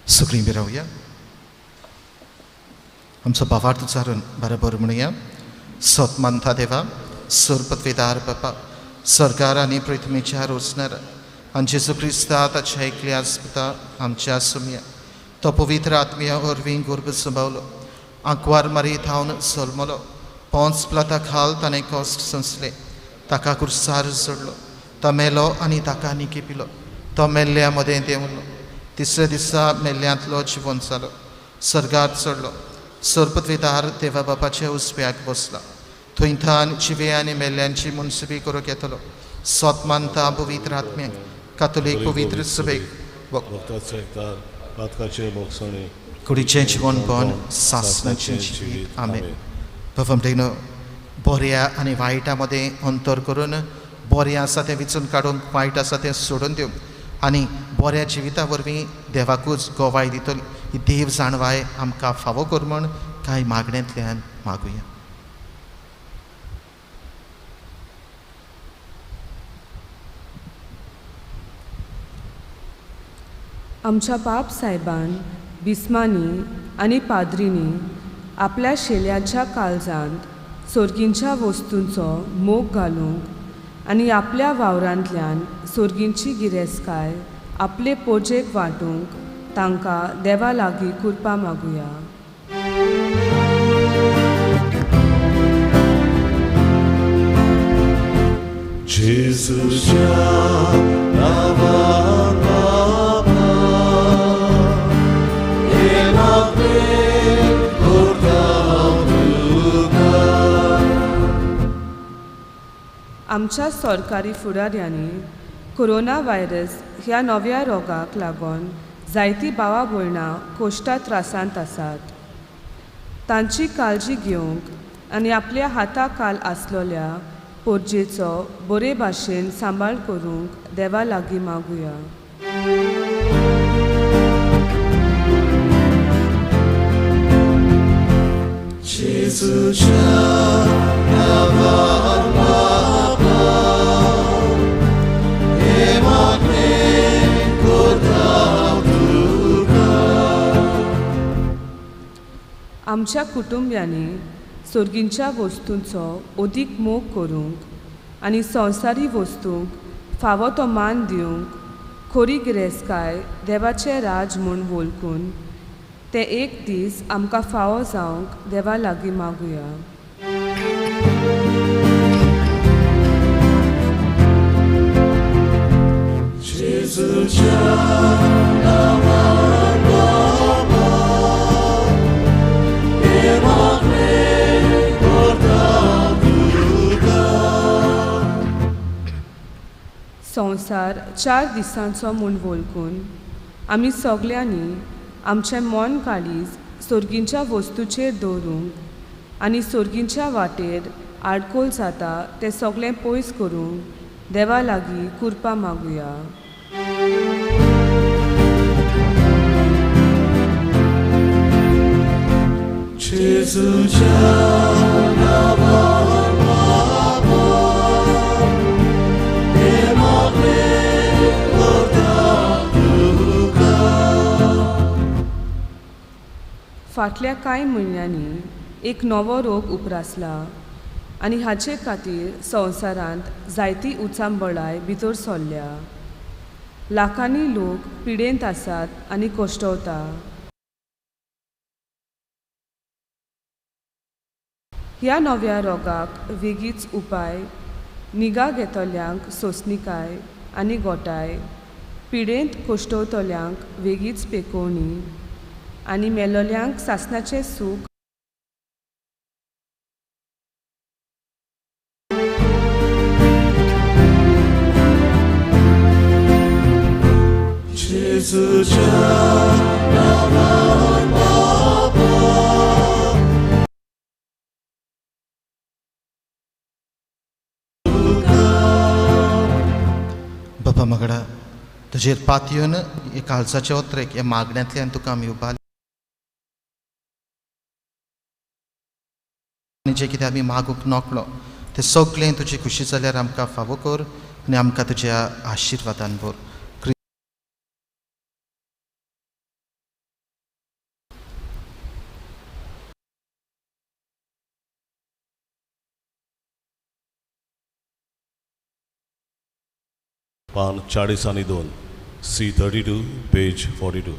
सगळीं बी रावया. आमचो भावार्थ उच्चारून बरोबर म्हणुया. सत मानता देवा, सरपत्वेदार बापा, सरकार आनी पृथ्वीच्या रोचणार आनी जेजू क्रिस्ता ताच्या एकल्या आस्पता आमच्या सुमया तो पवित्र आत्म्या वरवीं गर्भ सुबावलो, आंकवार मारी थावन जल्मलो, पोंच प्लाता खाल ताणें कश्ट सोंसले, ताका कुर्सार जोडलो, तो मेलो आनी ताका निकी पिलो, तो मेल्ल्या मदें देंवलो, तिसऱ्या दिसा मेल्ल्यांतलो जिवन जालो, सर्गार चडलो, सरपत्वेदार देवा बापाच्या उजव्याक बसला, थंय थान जिवे आनी मेल्ल्यांची मुनसुबी करूंक येतलो. सत मानता पवित्र आत्म्याक, कातोलीक पवित्र सभेक, कुडीचें जिवनपण सासणाचें जिवीत. आमेन. बाबा बऱ्या आनी वायटा मदें अंतर करून बरें आसा तें विचून काडूंक, वायट आसा तें सोडून दिवंक आनी बऱ्या जिविता वरवीं देवाकूच गोवाय दितली ही देव जाणवाय आमकां फावो कर म्हूण कांय मागण्यांतल्यान मागुया. आमच्या पाप सायबान बिस्मांनी आनी पाद्रींनी आपल्या शेल्यांच्या काळजांत सोर्गींच्या वस्तूंचो मोग घालूंक आनी आपल्या वावरांतल्यान सोर्गींची गिरेस्तकाय आपले पोजेक वांटूंक तांकां देवा लागीं कृपा मागुया. जेजूच्या नांवान बापा, हे मागणें करता तुका. आमच्या सरकारी फुडाऱ्यांनी कोरोना व्हायरस ह्या नव्या रोगाक लागून जायतीं भावा भयणां कोश्टा त्रासांत आसात. तांची काळजी घेवंक आनी आपल्या हाता खाल आसलेल्या पोरजेचो बरे भाशेन सांबाळ करूंक देवा लागीं मागुया. जेजूच्या नांवान बापा, हे मागणें करता तुका. आमच्या कुटुंबियांनी सोर्गींच्या वस्तूंचो अदीक मोग करूंक आनी संवसारी वस्तूंक फावो तो मान दिवंक खरी गिरेस्तकाय देवाचें राज म्हूण वळखून तें एक दीस आमकां फावो जावंक देवा लागीं मागुया. जेजूच्या नांवान बापा, हे मागणें करता तुका. संवसार 4 दिसांचो म्हूण वळखून आमी सगल्यांनी आमचें मन काळीज सोर्गींच्या वस्तूचेर दवरूंक आनी सोर्गींच्या वाटेर आडकोल जाता तें सगळें पयस करूंक देवा लागीं कृपा मागुया. जेजूच्या नांवान बापा, हे मागणें करता तुका. फाटल्या कांय म्हयन्यांनी एक नवो रोग उप्रासला आनी हाचे खातीर संवसारांत जायती उचांबळाय भितर सरल्या. लाखांनी लोक पिडेंत आसात आनी कश्टवता. ह्या नव्या रोगाक वेगीच उपाय निगा घेतल्यांक सोंसणीकाय आनी गोटाय, पिडेंत कश्टवतल्यांक वेगीच पेकोवणी आनी मेलोल्यांक सासणाचें सूख जेजूच्या नांवान बापा. बाबा मगडा तुजेर पातयेवन हे काळजाचे ओत्रेक ह्या मागण्यांतल्यान तुका आमी उबारले आनी जें कितें आमी मागूंक नकळो तें सगळें तुजी खुशी जाल्यार आमकां फावो कर आनी आमकां तुज्या आशिर्वादान भर. पान 42, C32, page 42.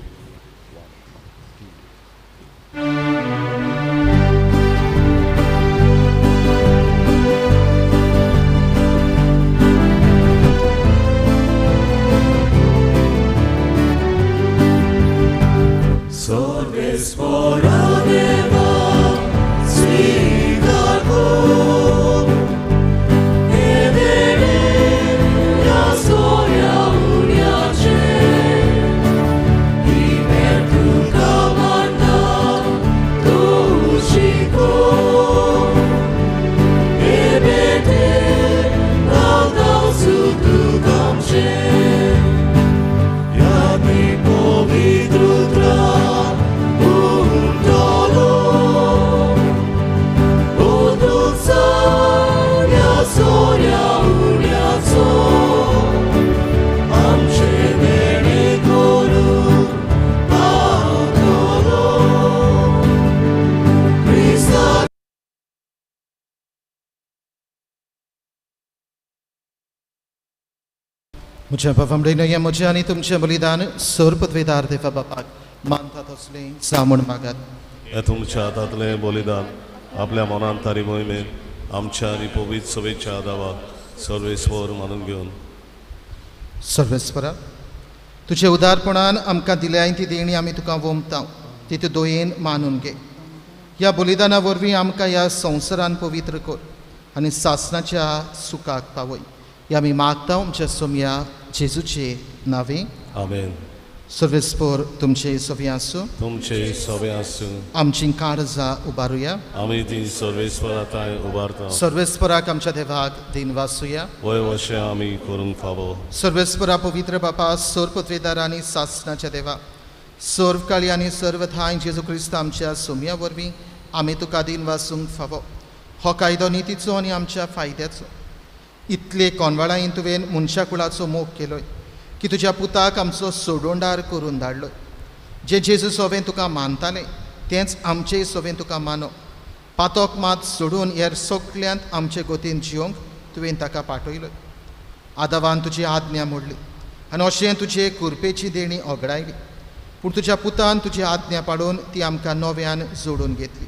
सर्वेस्परा देवा स्वीकार कर हे देणे ह्या सोऱ्या उण्याचें ही भेट तुका मानता तूं शिकोव हे भेटे रावता सुख आमचें ह्या पवित्र उमटलो ओदुचार ह्या सोऱ्या उण्याचो आमचें देणें करूंक पावतलो क्रिस्ता. म्हज्या बाबा हें म्हजें आनी तुमचें बलिदान सर पदवेदार देवा बापाक मानता तसलें जावं म्हूण मागात. हें तुमच्या हातांतलें बलिदान आपल्या मनान तारी मोहिमेन आमच्या आनी पवित्र सभेच्या दावाक सर्वेस्वर मानून घेवन. सर्वेस्परा तुजे उदारपणान आमकां दिल्याय ती देणी आमी तुका वोमता ती तूं दोयेन मानून घे. ह्या बलिदाना वरवीं आमकां ह्या संवसारान पवित्र कर आनी सासणाच्या सुखाक पावय. ह्या आमी मागता आमच्या सोमया जेजूचे नांवे. आमेन. सर्वेस्पर तुमचे सवे आसूं. तुमचे सवे आसूं. आमची काळजां उबारुया. आमी ती सर्वेस्परा थांय उबारता. सर्वेस्पराक आमच्या देवाक दिन वासुया. वय वशें आमी करूंक फावो. सर्वेस्परा पवित्र बापा सर्व पदवेदार आनी सासणाच्या देवा सर्व काळी आनी सर्व थांय जेजू क्रिस्त आमच्या सोमया वरवीं आमी तुका दिन वासूंक फावो. हो कायदो नितीचो आनी आमच्या फायद्याचो. इतले कोनवाळायेन तुवें मनशा कुळाचो मोग केलोय की तुज्या पुताक आमचो सोडोंडार करून धाडलो. जे जेजू सोवें तुका मानताले तेंच आमचेय सोवें तुका मानो. पातोक मात सोडून हेर सगल्यांत आमचे गोतीन जियोंक तुवें ताका पाठयलो. आदावान तुजी आज्ञा मोडली आनी अशें तुजे कुरपेची देणी ओगडायली. पूण तुज्या पुतान तुजी आज्ञा पाडून ती आमकां नव्यान जोडून घेतली.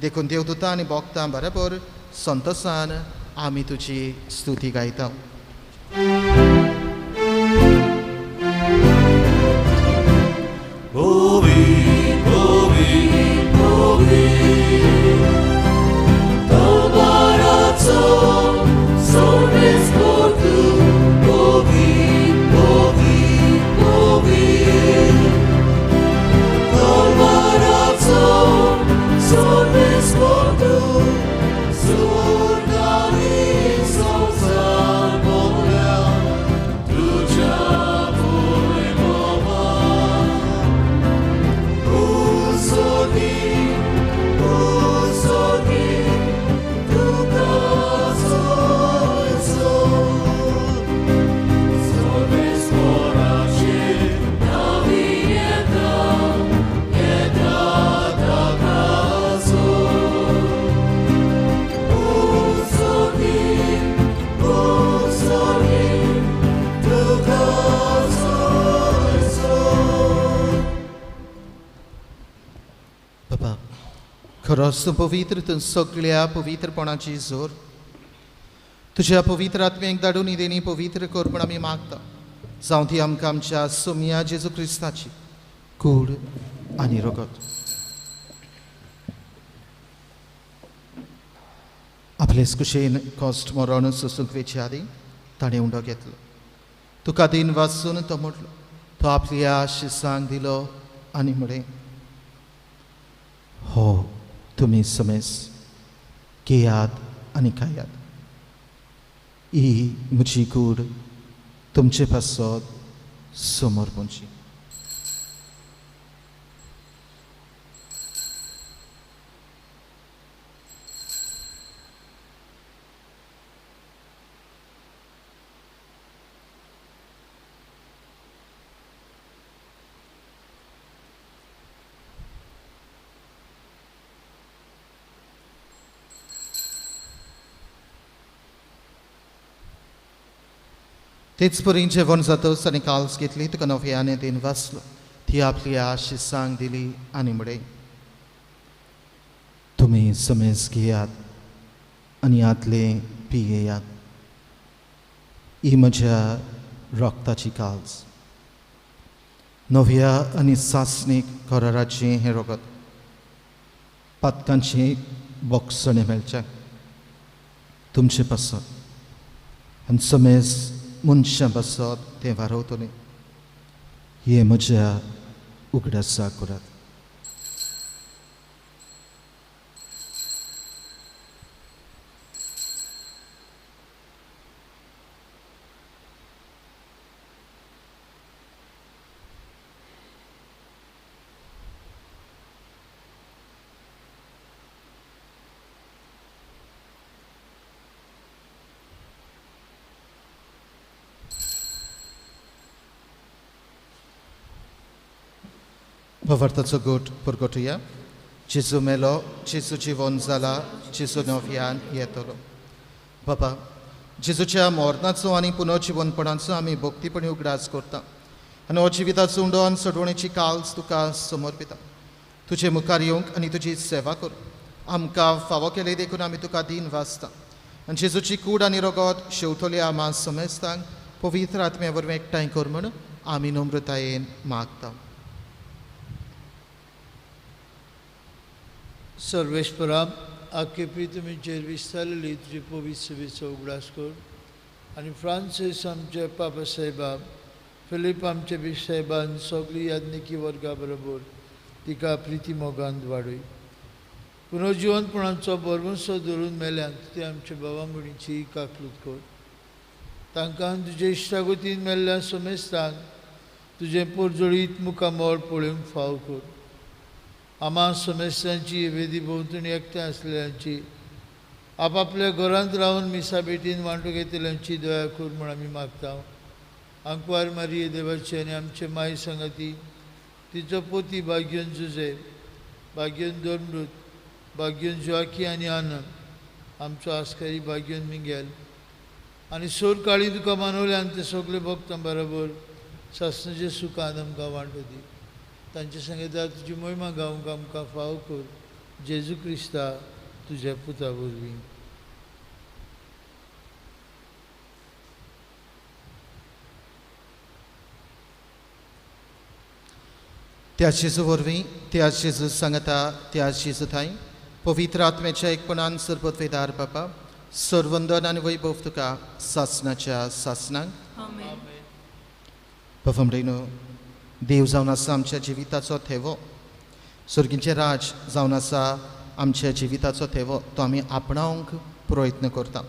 देखून देवदूतां आनी भोक्तां बरोबर संतोसान आमी तुजी स्तुती गायता. खरोच तूं पवित्र, तूं सगळ्या पवित्रपणाची जोर. तुज्या पवित्र आत्म्याक धाडून ही देणी पवित्र कर म्हूण आमी मागता. जावं ती आमकां आमच्या सोमया जेजू क्रिस्ताची कूड आनी रगत. आपलेच कुशेन कश्ट मरण सोसूंक वेचे आदीं ताणें उंडो घेतलो. तुका दिन वाचून तो म्हटलो, तो आपल्या शिसांक दिलो आनी म्हळें, हो तुमी समेस घेयात आनी खायात, ही म्हजी कूड तुमचे पासत समर्पणची. तेच परी जेवण जातच आनी काल्स घेतली, तुका नव्याने दिन वाचलो, ती आपली आशिसांक दिली आनी म्हळें, तुमी समेज घेयात आनी आतले पियेयात, ही म्हज्या रक्ताची काल्स, नव्या आनी सासणीक कराराचें हें रगत, पातकांचें बोगसणें मेळचें तुमचे पासत आनी समेज मनशां पासत तें वारवतलें. हें म्हज्या उगडासा करात. भवार्थाचो गोट परगटुया. जेजू मेलो, जेजू जिवन जाला, जेजू नव्यान येतलो. बाबा, जेजूच्या मरणाचो आनी पुनर्जिवनपणाचो आमी भक्तीपणी उगडास करता आनी हो जिविताचो उंडो आनी सोडवणेची काल्स तुका समर्पिता. तुजे मुखार येवंक आनी तुजी सेवा करूं आमकां फावो केले देखून आमी तुका दीन वाचता आनी जेजूची कूड आनी रगत शेवटोले आमा समेस्तांक पवित्र आत्म्या वरवीं एकठांय कर म्हूण आमी नम्रतायेन मागता. सर्वेस्परा, आखे प्रितमीचेर विस्तारलेली तुजी पवित्र सेवेचो उगडास कर आनी फ्रांसीस आमचे पापा साहेबा, फिलीप आमचे बीश साहेबान सगळी याज्ञिकी वर्गा बरोबर तिका प्रिती मोगान वाडय. पुनर्जिवनपणाचो बरवंसो धरून मेल्यान ते आमच्या बाबा भयणीची काकलूत कर. तांकां तुजे इश्टागतीन मेल्ल्या समेस्तांक तुजें पोरजोळीत मुखामळ पळोवंक फाव कर. आमा समेस्तांची वेदी भोंवतणी एकठांय आसलेल्यांची, आपापल्या घरांत रावन मिसा भेटीन वांटो घेतल्यांची दया कर म्हूण आमी मागता. आंकवार मारिये देवाची आनी आमचे माय संगती, तिचो पोती भाग्यन जुजे, भाग्यन दोरमृत, भाग्यन जोआकी आनी आनंद, आमचो आस्कारी भाग्यन मिंगेल आनी सोर काळी तुका मानवल्यान ते सगळे भक्तां बरोबर सासणाचे सुखान आमकां वांटो दी. तांचे संगीता तुजी मोहिमा गावंक आमकां फाव कर. जेजू क्रिस्ता तुज्या पुता वरवीं. त्या जेजू वरवीं, त्या जेजू सांगता, त्या जेजू थांय पवित्र आत्म्याच्या एकपणान सरपतवेदार बापा, सरवंदन आनी वैभव तुका सासणाच्या सासणाक. बाबा भयणीनो, देव जावन आसा आमच्या जिविताचो थेवो, सर्गीचें राज जावन आसा आमच्या जिविताचो थेवो, तो आमी आपणावंक प्रयत्न करता.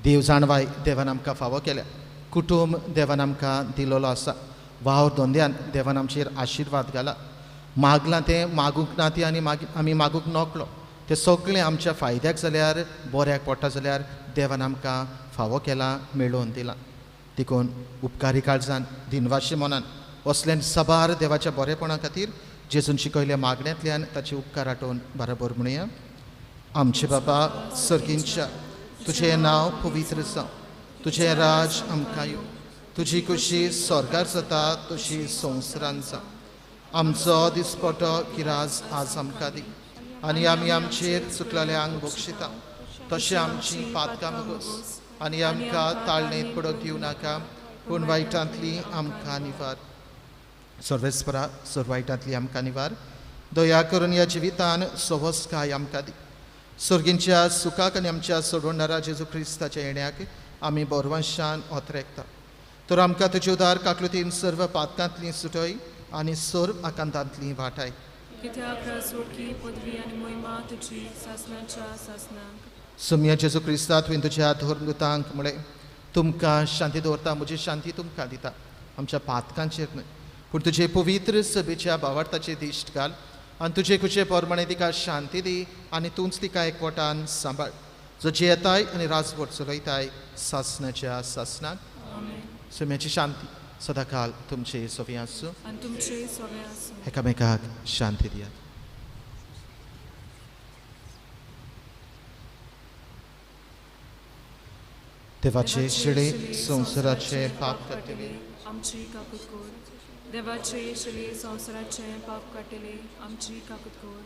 देव जाणवाय देवान आमकां फावो केल्या, कुटुंब देवान आमकां दिलोलो आसा, वावर धंद्यान देवान आमचेर आशिर्वाद घाला, मागलां तें मागूंक ना तें आनी मागीर आमी मागूंक नकलो तें सगळें आमच्या फायद्याक जाल्यार बऱ्याक पडटा जाल्यार देवान आमकां फावो केला, मेळोवन दिला. देखून उपकारी काळजान, दिनवाशी मनान असल्यान साबार देवाच्या बरेपणा खातीर जेजून शिकयल्या मागण्यांतल्यान ताचे उपकार आठोवन बराबर म्हणुया. आमचे बाबा सर्गींच्या, तुजें नांव पवित्र जावं, तुजें राज आमकां येवं, तुजी खुशी स्वर्गार जाता तशी संवसारान जावं. आमचो दिसपटो किराज आज आमकां दी आनी आमी आमचेर चुकलेल्यांक बक्षिता तशें आमची पातकां मुगोस आनी आमकां ताळणेंत पडोवंक दिवं नाका, पूण वायटांतली आमकां निवार. सर्वेस्परा, सर्व वायटांतली आमकां निवार. दया करून ह्या जिवितान सवस्काय आमकां दी. सर्गींच्या सुखाक आनी आमच्या सोडवणारा जेजू क्रिस्ताच्या येण्याक आमी बरवंशान ओतरेकता. तर आमकां तुजे उदार काकलुतीन सर्व पातकांतली सुटय आनी सर्व आकांतांतली वाटाय. कित्याक राजवटकी पदवी आनी मोहिमा तुजी सासणाच्या सासणाक. सोम्या जेजू क्रिस्ता तुवें तुज्या धर्मदूतांक म्हळें, तुमकां शांती दवरता, म्हजी शांती तुमकां दिता. आमच्या पातकांचेर न्हय पूण तुजे पवित्र सभेच्या भावार्थाचे दिश्ट घाल आनी तुजे खुशे प्रमाणे तिका शांती दी आनी तूंच तिका एकवटान सांबाळ, जो जियेताय आनी राजवट चलयताय सासणाच्या सासणाक. सोम्याची शांती सदांकाल तुमचे सोबी आसूं आनी तुमचे सोबे आसूं. एकामेकाक शांती दियात. देवाचे शिळे संवसाराचे पाप काडटले आमची काकूत कर. देवाचे शिळे संवसाराचे पाप काडटले आमची काकूत कर.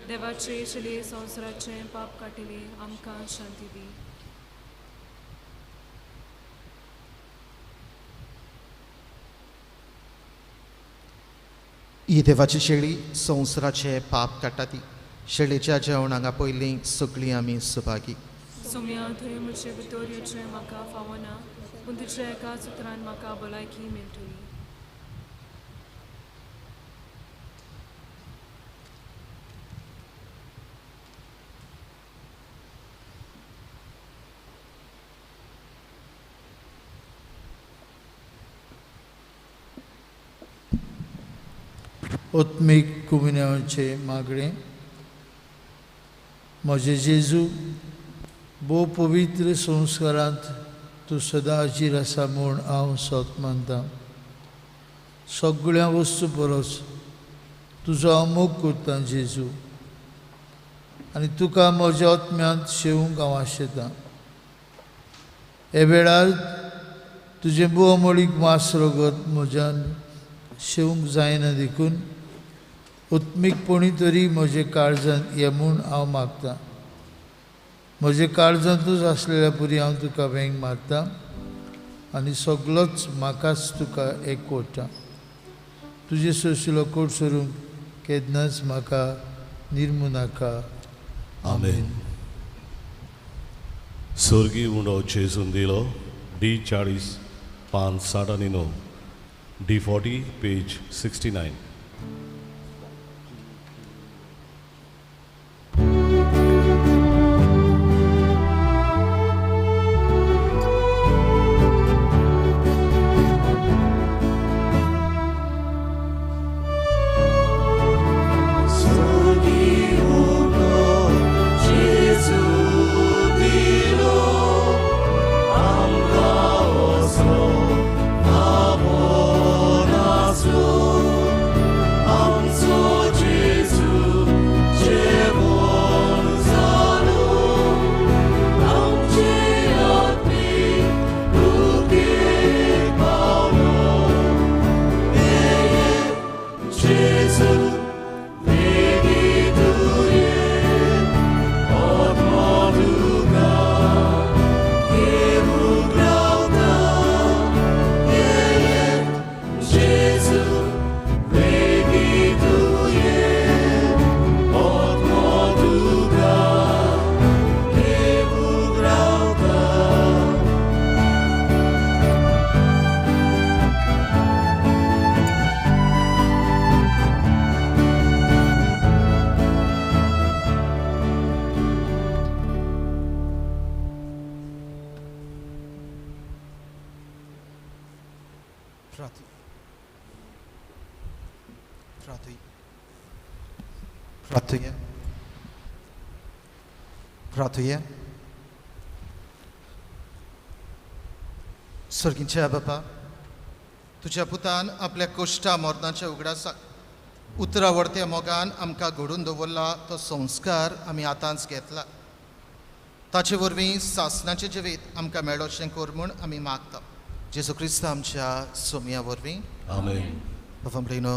देवाचे शिळे संवसाराचे पाप काडटले आमकां शांती दी. ही देवाची शेळी संवसाराचे पाप काडटा ती शेळीच्या जेवण हांगा पयलीं सगळीं आमी सभागी. सोम्या थंय म्हजे भितर येवचें म्हाका फावना, पूण तुज्या एकाच उतरान म्हाका भलायकी मेळटली. आत्मीक कुमिन्यांचे मागणें. म्हजे जेजू, भोव पवित्र संस्कारांत तूं सदां हाजीर आसा म्हूण हांव सत मानतां. सगळ्या वस्तू परस तुजो हांव मोग करतां जेजू, आनी तुका म्हज्या आत्म्यांत शेवूंक हांव आशेतां. हे वेळार तुजें भोव अमोळीक मास रगत म्हज्यान शेवूंक जायना देखून आत्मीकपणी तरी म्हजे काळजांत ये म्हूण हांव मागतां. म्हजे काळजांतूच आसलेल्या पुरी हांव तुका वेंग मारता आनी सगलोच म्हाकाच तुका एकवटा. तुजे सोशिलो कोट सरूंक केन्नाच म्हाका निर्मू नाका. आमेन. स्वर्गीय उंडो जेजून दिलो डी 40 पान 69, डी 40 पेज 69. प्रार्थुया. स्वर्गीच्या बापा, तुज्या पुतान आपल्या कोश्टा मरणाच्या उगडासाक उतरा वरत्या मोगान आमकां घडून दवरला तो संस्कार आमी आतांच घेतला. ताचे वरवीं सासणाचें जिवीत आमकां मेळोचें कर म्हूण आमी मागता. जेजू क्रिस्त आमच्या सोमया वरवीं. आमेन. बाबा भयणो,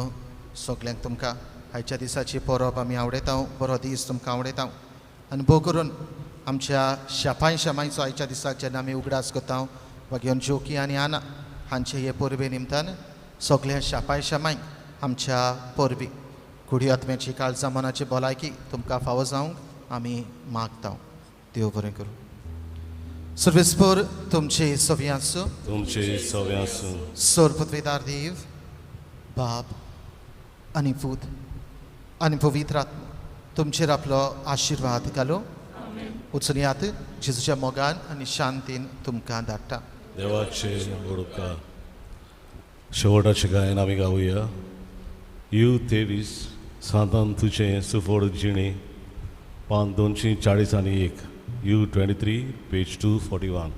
सगल्यांक तुमकां आयच्या दिसाची परब आमी आवडयता, बरो दीस तुमकां आवडयता आनी भोव करून आमच्या शापाय शामायचो आयच्या दिसाक जेन्ना आमी उगडास करता वागयोन जोकी आनी आना हांचे हे परबे निमतान सगल्या शापाय शामायक आमच्या परबी कुडी आत्म्याची काळजा मनाची भलायकी तुमकां फावो जावंक आमी मागता. देव बरें करूं. सर्वेस्पोर तुमचे सव्यासो तुमचे सव्यासून. सोरपत्वेदार देव बाप आनी पूत आनी पवित्र आत्मा तुमचेर आपलो आशिर्वाद घालो. उचलयात जेजूच्या मोगान आनी शांतीन तुमकां धाडटा. देवाचे वडुका शेवटाचे गायन आमी गावया. You 23 सांतान तुजें सुफोड जिणें, पान 241. You 23, page 241.